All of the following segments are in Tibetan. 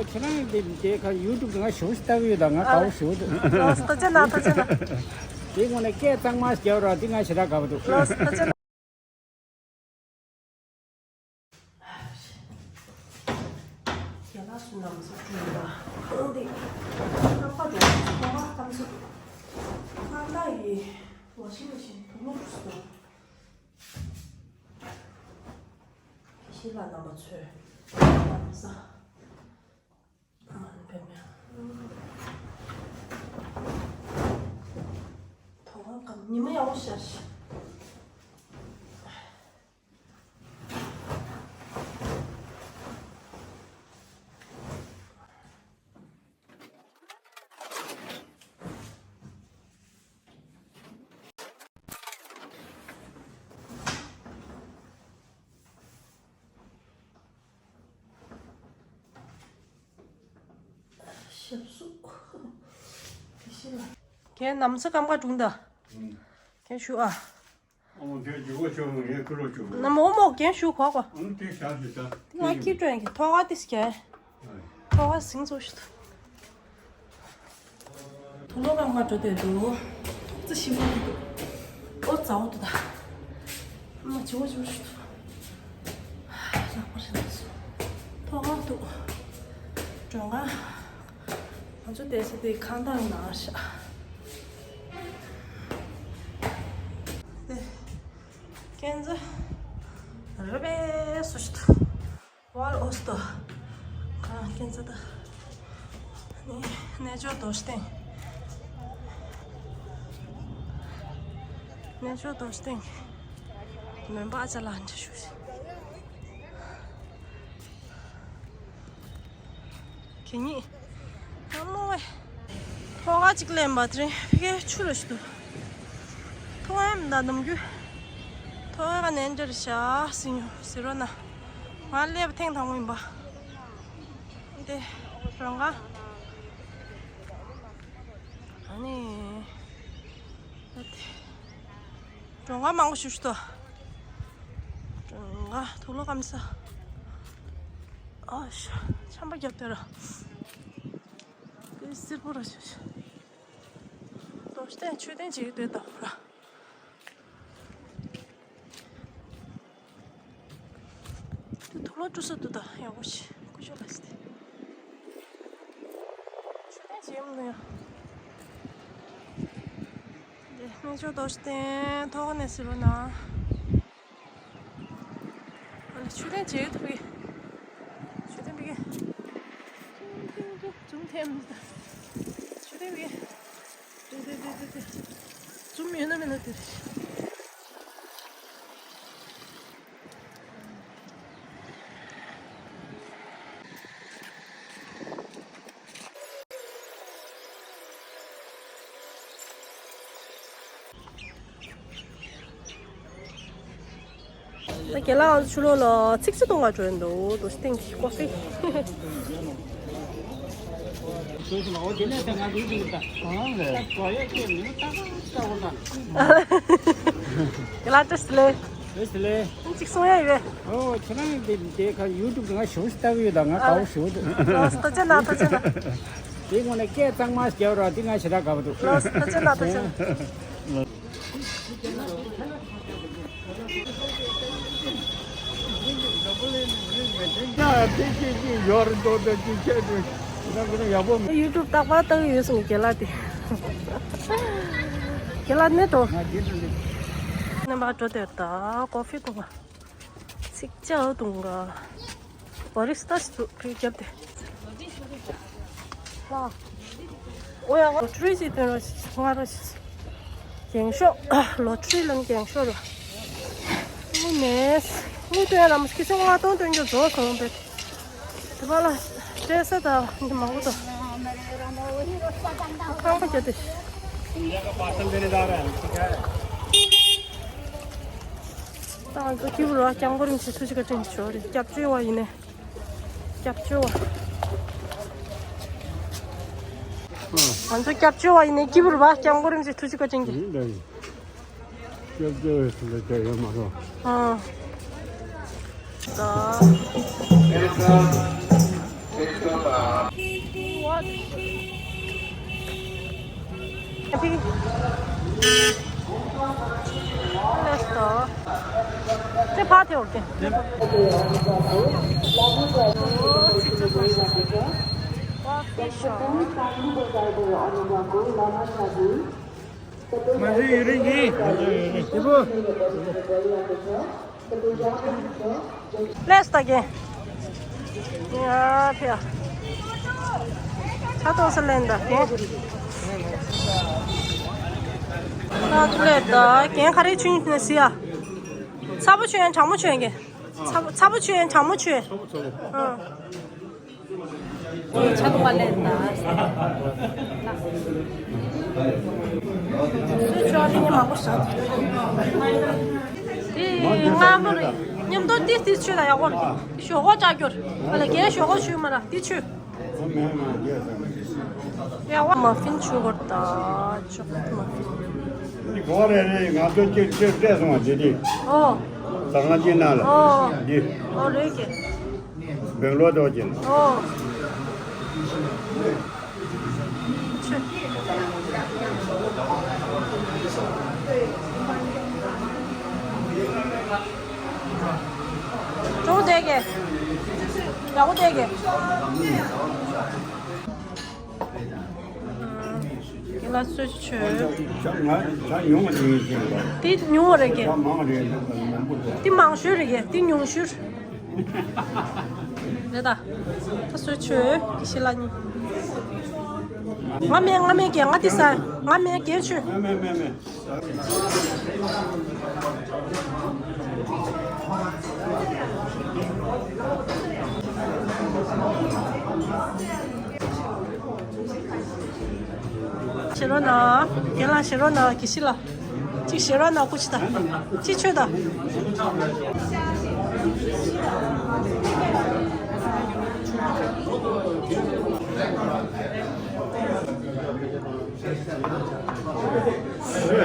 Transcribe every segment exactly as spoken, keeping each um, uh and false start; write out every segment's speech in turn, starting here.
ཁྱེད་རང་འདི་འདི་ག་ཡུ་ཊུབ་ང་ཞུ་ཞུ་ལྟ་གི་ཡོད་ད། ང་དགའ་བོ་ཞུ་འདུག་ལོས་ལྟ་ཅེ་ན་ལྟ་ཅེ་ན། དེ་ངོ་ནས་སྐད་གཙང་མ་རྒྱབ་རོགས། དེ་ང་ཞེ་དྲག་དགའ་བོ་འདུག་ལོས་ལྟ་ཅེ་ན། རྒན་ལགས་སུ་ནམ་སུ་བྲོས་པ་ཁང་དེ་ཁང་པ་འགྲོ་ཁང་པ་ཁང་སུ་ཁང་ད་ཡི་ཝ་ཤིང་མེ་ཤིན་དུ་མ་འགྲོ་སུ། ཤི་ལ་ནམ་པ་ཚོས་ནམ་ས། ཐོག་ཁང་ཉི་མ་ཡག་པོ་ཤར་ཤག་ཞབས་སུ། དེ་ཤི་ལ། ཁྱེད་ནམ་ས་སྐམ་ཁ་དྲུང་ད། ཁྱེད་ཞུ་ཨ། ཨོ་མོ་ཁྱེད་རྒྱུག་པ་ཆོག་མོ་ངས་ཁུ་རོ་ཆོག་མོ། ནམ་ཨོ་མོ་ཁྱེད་ཞུ་གོ་གོ། ཨོ་དེ་ཤ་ཞུ་ད། དེ་ང་ཁྱི་སྤྲོད་ཡིན་གྱི་ཐོག་ཁ་དེ་སྐྱེ། ཐོག་ཁ་ཟིང་ཚོ་ཞུ་ད། དུག་ལོག་རང་མ་འགྲོ་དེ་འདུག་ཐོག་ཙི་ཞིམ་པོ་འདུག་ཨོ་ཙའོ་འདུག་ད། མ་བྱིའུ་བྱིའུ་ཞིག་འདུག་ལག་པ་རེད་འདུག་ཐོག་ཁ་འདུག་མགྲོན་ཁང་། ང་ཚོ་བསྡད་ས་དེ་ཁང་བདག་ནང་ཤག་དེ་ཁྱེད་ཚོ་རེ་བས་སུ་ཞིག་འདུག་ཝལ་ཨོ་སི་ཏོ། ཁང་ཁྱེད་ཚོ་ད། ནི་གནས་མཆོག་རྡོ་རྗེ་གདན། གནས་མཆོག་རྡོ་རྗེ་གདན། མོན་པ་ཨ་ཅག་ལགས་འདྲ་ཞུ་ཞིག་གད་སྙིགས། ཨ་མོ་ཝེ། ཐོག་ཁ་གཅིག་ལེན་པ་དེ་རིང་ཕ་གིའི་ཆུ་རུ་ཞིག་འདུག་ཐོག་ཨེམ་ད་ནམ་རྒྱུན། ཐོག་ཁ་ནན་འཇར་ཤ་སི་ཉོ་ཟེར་རོ་ན། ང་སླེབས་ཐེངས་དང་པོ་ཡིན་པ། འདི་རང་ག་ཨ་ནི། ད་དེ། གྲོང་ཁ་མང་པོ་ཞིག་ཞུ་ཏོ། གྲོང་ཁ་དུག་ལོག་སྐམ་ས། ཨ་ཤ། ཆམ་པ་བརྒྱབ་སྟེ་ར། དེ་སིལ་པོ་ར་ཞུ་ཞུ། རྡོ་རྗེ་གདན་མཆོད་རྟེན་ཅིག་ཡོད་དེ་ད་ར། དེ་དུག་ལོག་བཀྲུ་ས་འདུག་ད་ཡག་པོ་ཞིག་སྐུ་ཞབས་ལ་སི་ཏེ། ཆུ་ལྡན་བྱེད་མི་འདུག་ཡ། དེ་གནས་མཆོག་རྡོ་རྗེ་གདན་ཐོག་ནས་ཟེར་བ་ན། ཨ་ལ་ཆུ་ལྡན་བྱེད་ཐུབ་གི། ཆུ་ལྡན་བི་གི། ཅུང་ཅུང་ཅུང་ཅུང་ཐེམ་ད། ཆུ་ལྡན་བི་གི། དེ་དེ་དེ་དེ་དེ། ཛུམ་ཡོད་ན་མེད་ན་དེ་རེད། ད་རྒན་ལགས་ཆུ་ལོག་ལ་ཚིགས་བཅད་གཏོང་ག་འགྲོ་ཡི་འདུག་རྡོ་རྗེ་གདན་གྱི་ཀོ་ཧྥི། རྒན་ལགས་བཀྲ་ཤིས་བདེ་ལེགས། བཀྲ་ཤིས་བདེ་ལེགས། གཅིག་གསུང་ཡ་ཡོད་པས། ཨོ་ཁྱེད་རང་འདི་འདི་ག་ཡུ་ཊུབ་ང་ཞུ་ཞིག་ལྟ་གི་ཡོད་ད། ང་དགའ་བོ་ཞུ་འདུག་ལོས་ལྟ་ཅེ་ན་ལྟ་ཅེ་ན། དེ་ངོ་ནས་སྐད་གཙང་མ་རྒྱབ་རོགས། དེ་ང་ཞེ་དྲག་དགའ་བོ་འདུག་ལོས་ལྟ་ཅེ་ན་ལྟ་ཅེ་ན། ཡུ་ཊུབ་རྟག་པར་ལྟ་གི་ཡོད་སོང་རྒན་ལགས་དེ། རྒན་ལགས་ནས་འགྲོ། ནས་མར་འགྲོ་དེར་ད་ཀོ་ཧྥི་འཐུང་ག་ཚིག་ཅག་འཐུང་ག་བ་རི་སི་ཏ་ཞིག་འདུག་ཕར་རྒྱབ་དེ། ཨོ་ཡ། ལོ་ཊ་རི་ཞིག་སྟོན་རོགས་ཞིག་ང་རོགས་ཞིག་རྒྱན་ཤོག་ལོ་ཊ་རི་ལ་ནི་རྒྱན་ཤོག་ར། དངུལ་མེད། དངུལ་སྟོན་ཡ་ལ་མ་ཁེ་སང་ལྔ་སྟོང་སྟོན་རྒྱུ་རྫོགས་སོང་བས། དེ་བ་ལ་སྤྲད་ས་དང་འདི་མང་པོ་དང་། ཁང་པ་བརྒྱབ་སྟེ། ད་ང་ཚོ་སྐྱབས་མགོན་རིན་པོ་ཆེ་ཐུགས་རྗེ་བཀའ་དྲིན་ཞུ་རེད། སྐྱབས་བཅོལ་བ་ཡིན་ནས། སྐྱབས་བཅོལ་བ། ང་ཚོ་སྐྱབས་བཅོལ་བ་ཡིན་ནས་སྐྱིད་པོ་རེད་པ། སྐྱབས་མགོན་རིན་པོ་ཆེ་ཐུགས་རྗེ་བཀའ་དྲིན་གྱིས། སྐྱབས་བཅོལ་བའི་ཚུལ་ལ་བསྡད་ཡོད་མ་རེད། ཨ། ད། Let's go. ཚེ་ཕར་ཐེ་འོར་ཏེ། ཨོ་ཚིག་ཚོད་པ་ཞིག་མ་ཟིན་ཡུན་རིང་གིས། དེ་བོ། ལས་ལྟ་གེ། ཡ་ཕི་ཡ། ཆ་ཏོག་ས་ལེན་ད་གེ། ད་དུ་ལས་ད་གེ་ག་རེ་ཆུ་ནི་སི་ཡ། ཚ་པོ་ཆུ་ཡན་གྲང་མོ་ཆུ་ཡན་གེ། ཚ་པོ་ཚ་པོ་ཆུ་ཡན་གྲང་མོ་ཆུ་ཡན། ཨ། ཆ་ཏོག་པ་ལས་ད། སུས་ཆོག་ནི་མ་གོ་ཤག་དེ་ང་མོ་རེད། མཉམ་དུ་ཏིས་ཏིས་ཆུ་ལ་ཡག་པོ་རེད། ཞོག་ཁོག་ལྕགས་ཀྱོར། ཨ་ལ་རྒན་ཞོག་ཁོག་ཆུ་མ་ར་ཏི་ཆུ། ཡག་པོ་མ་ཕིན་ཆུ་གོར་ད་ཅོག་ལེ་ཊི་མ་ཕིན། གོ་རེ་རེ་ང་ཚོ་ཅིག་ཅིག་སྤྲད་སོང་བ་དེ་དེ། ཨོ། ཟ་ཁང་ཅིག་ནང་ལ། ཨོ། འདི། ཨོ་རེད་ཀྱི། སྦེང་ལོར་དུ་ཕྱིན། ཨོ། ཅུང་བསྡད་གེ། ཡག་པོ་བསྡད་གེ། དེ་ལ་གསོལ་ཆོས། ང་ད་ཉུང་བ་ཅིག་ཡིན་ཟེར་བ། དེ་ཉུང་བ་རེད་གེ། ད་མང་བ་རེད་འདུག་མང་པོ་འདུག་དེ་མང་ཤོས་རེད་གེ། དེ་ཉུང་ཤོས། རེད་ད། ད་གསོལ་ཆོས་ཀྱི་ཤི་ལ་ཉིན། ང་མེད་ང་མེད་གེ། ང་དེ་ས་ང་མེད་གེ་ཆོས། མེད་མེད་མེད་མེད། ཞེ་རོ་ན། རྒན་ལགས་ཞེ་རོ་ན་གི་ཤི་ལ། གཅིག་ཞེ་རོ་ན་ཀུ་ཆི་ད། གཅིག་ཆོས་ད།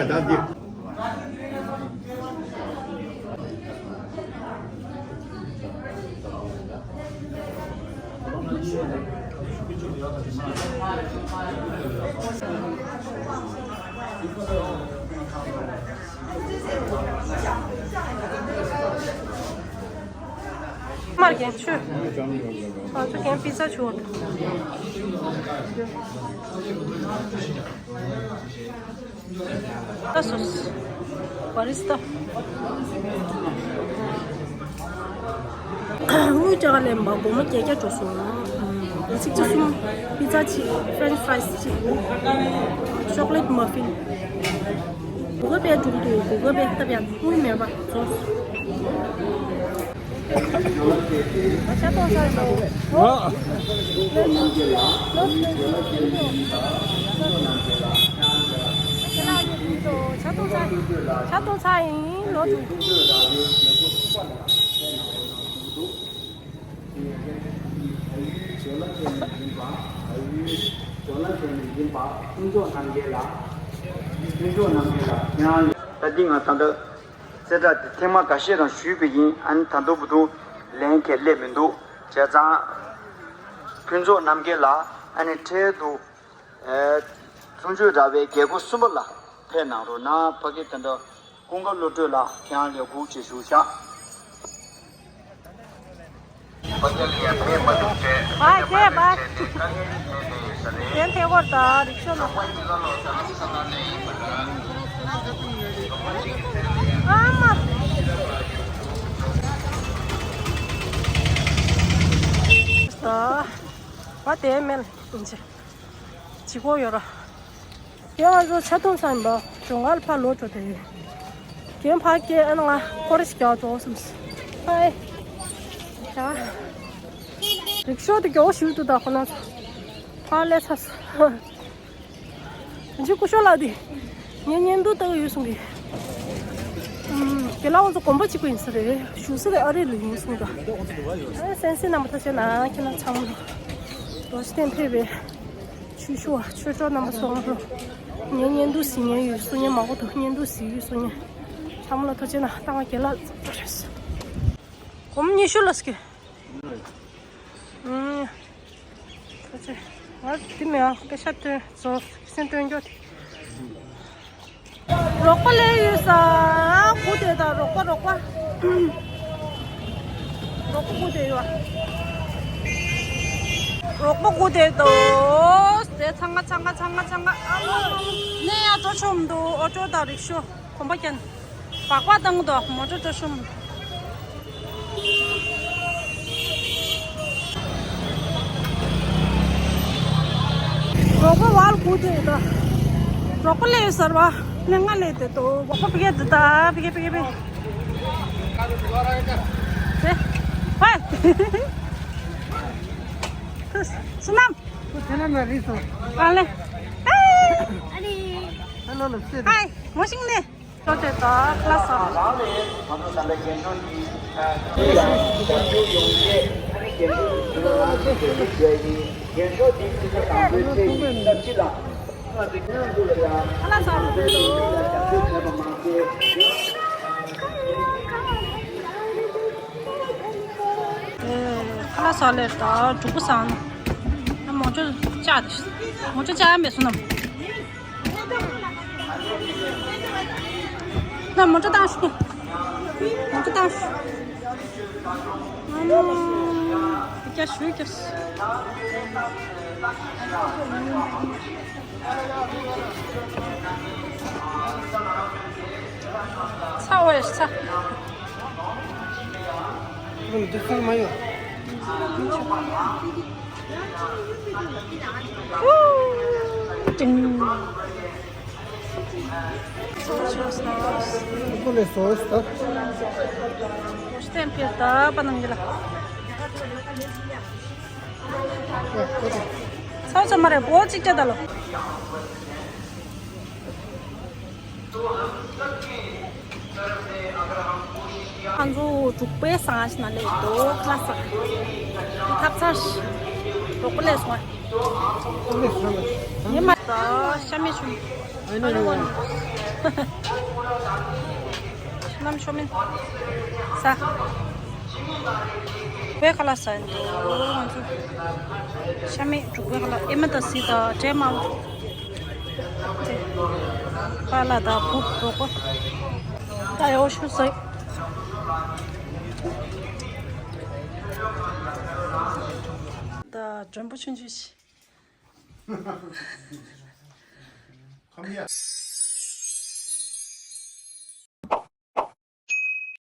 ད་འདི། མར་རྒན་ཆོས། ང་ཚོ་རྒན་པི་ཛ་བྱུང་བ། ད་སོ་སོ། བ་རི་སི་ཏ། དངུལ་ཅག་ལེན་པ་སྒོར་མོ་བརྒྱད་བརྒྱ་འགྲོ་སོང་། ཚིག་ཆ་གསུམ། པི་ཛ་གཅིག་ཕ་རེན་ཆི་ཕ་རའི་སི་གཅིག་ཅོག་ལེ་ཊི་མ་ཕིན། གོ་སྐབས་དཔེ་འགྲུབ་འདུག་གོ་སྐབས་དཔེ་སྟབས་ཡག་དངུལ་མེད་པ་རྫོགས་སོང་། ཤ་ཏོག་ཚ་ཡིན་པ། ཨོ། ལོ་ལོ་ལོ་ལོ་ཤ་ཏོག་ཚ་ཤ་ཏོག་ཚ་ཡིན་ལོ་དྲུག་ད་འདི་ང་ད་ལྟ་གསལ་བསྒྲགས་དེ་ཐེངས་མ་འགའ་ཤས་རང་ཞུས་པ་ཡིན། ཨ་ནི་ད་དུང་བུ་དུང་ལན་གྱི་སླེབས་མི་འདུག་བྱས་ཙང་ཕུན་ཚོགས་རྣམ་རྒྱལ་ལགས་ཨ་ནི་འཕྲལ་དུ་ཨེ་གསུང་ཆོས་གྲྭ་པའི་རྒྱལ་སྒོ་གསུམ་པ་ལ་ཕེབས་གནང་རོགས་གནང་། ཕ་གི་དེ་འདྲ་ཀུན་དགའ་བློ་གྲོས་ལགས་ཁྱེད་རང་ལས་འགུལ་བྱེད་བཞུགས་ཤག་ཨ་ཁྱེད་པ། གཞན་ཐད་ཀོར་དང་རིག་ཤོ་ལ། ཨ་མ། ད་བ་དེ་མེད་ཡིན་ཆེ། ཇི་གོ་ཡོད་ར། དེ་ང་ཚོ་ཆ་ཐུང་ཚ་ཡིན་པ་ཇོ་ངར་ཕར་ལོག་འགྲོ་དེ་ཡོད། རྒན་ཕར་སྐྱེལ། ཨ་ནི་ང་ཀོ་རེ་ཞིག་རྒྱག་འགྲོ་བསམས། ཧའི། ཡ། རིག་ཤོ་དེ་མགྱོགས་ཞིག་ཏུ་ད་ཁོ་ན་ཚོ་ཕར་སླེབས་ཚར་སོང་། འཇིགས་སྐུ་ཞོགས་ལ་དེ་ངས་བརྙན་ཐུང་ལྟ་གི་ཡོད་གསུང་གི། ཨུམ། རྒན་ལགས་ང་ཚོ་དགོན་པ་གཅིག་པ་ཡིན་ས་རེད། བཞུགས་ས་དེ་ཨ་རི་ལ་ཡིན་གསུང་གི། ཨ་སེམས་སེམས་རྣམ་པ་ཐུགས་རྗེ་གནང་། ཁྱེད་རྣམ་ཚང་མ་རྡོ་རྗེ་གདན་ཕེབས་པའི་ཆོས་ཞུ་བ་ཆོས་གྲོགས་རྣམ་པ་ཚོ། ངའི་བརྙན་ཐུང་གཟིགས་མཁན་ཡོད་གསུང་མཁན། མང་པོ་འདུག་བརྙན་ཐུང་གཟིགས་ཡོད་གསུང་མཁན་ཚང་མ་ལ་ཐུགས་རྗེ་གནང་། ད་ང་རྒན་ལགས་ཚོ་རེད། སྒོར་མོ་ཉི་ཤུ་ལ་སྐྱེལ། ཨུམ། ཨ་ཙི། ང་དེ་མེད་ཨ། པེ་ཤ་སྟོན་བཟོ་སེམས་སྟོན་རྒྱུ་དེ། རོགས་པ་ལས་ཡོད་ས། སྒུག་བསྡད་དང་རོགས་པ་རོགས་པ། རོགས་པ་སྒུག་བསྡད་ཡོད། རོགས་པ་སྒུག་བསྡད་དོ། དེ་ཚང་མ་ཚང་མ་ཚང་མ་ཚང་མ། ཨ་མ། ནས་ཡང་འགྲོ་ཆོག་མི་འདུག་ཨོ་ཊོ་དང་རིག་ཤོ་གོམ་པ་རྒྱག་སྦག་སྦག་བཏང་འདུག་མོ་ཊ་འགྲོ་ཆོག་མི་འདུག་རོགས་པ་བར་སྒུག་བསྡད་ཡོད་ད། རོགས་པ་སླེབས་ཡོད་ཟེར་བ། སླེབས་ང་སླེབས་བསྡད་དོ། རོགས་པ་ཕ་གིར་འདུག་ད། ཕ་གིར་ཕ་གིར་ཕ་གིར། ཧེ། ཧེ། བསོད་ནམས། བསོད་ནམས་ལ་རིག་སོང་། ཨ་ལེ། ཧེ། ཨ་ལེ། ཨ་ལོ་ལ་བསད་དོ། ཧེ། མོ་ཤིང་ནས། ལྟོ་ཆས་དང་ཁ་ལག་ཟ། ཁ་ལག་ཟ་རུ་འགྲོ་འདུག་ཁ་ལག་ཟ་ལེར་དང་འབྲུག་པ་བཟང་ན། མོ་ཅོ་ཅག་མོ་ཅོ་ཅག་མེད་སོང་ནམ། ན་མོ་ཅོ་བཏང་ཤོག་མོ་ཅོ་བཏང་ཤོག་ཨ་མ། ཀྱ་ཞུ་ཀྱ། ཚ་འོ་ཡ་ཚ། ཨུམ། དུས་ཚོད་མ་ཡོང་། ཧུ། ཀྲིང་། ཀུ་ལེ་སོ་སི་ད། སྟེང་ཕེབས་ད་པ་ནང་གི་ལ། ཚ་བོ་ཚ་མ་རེད། བོ་གཅིག་བྱས་ད་ལོ། ང་ཚོ་འབྲུག་པའི་ཟངས་ཞིག་ན་སླེབས་འདུག་ཁ་ལག་ཟ། ཐབ་ཚང་ཞིག་རོགས་པ་སླེབས་སོང་། ངས་མ་ད་ཤ་མེད་བྱུང་། ཨ་ནི་ཨ་ནི་ཨ་ནི། ཤ་ལམ་ཤོ་མིན། ཟ། བའི་ཁ་ལག་ཟ་ཡིན་འདུག་ང་ཚོ་ཤ་མེད་འབྲུག་པའི་ཁ་ལག་ཨེ་མ་ད་སི་ད་འདྲེ་མ་བ། ཁ་ལག་ད་བུ་རོགས་པ། ད་ཡོ་ཤུ་ཟ། ད་མགྲོན་པོ་ཆུང་ཆུང་ཞིག Come here.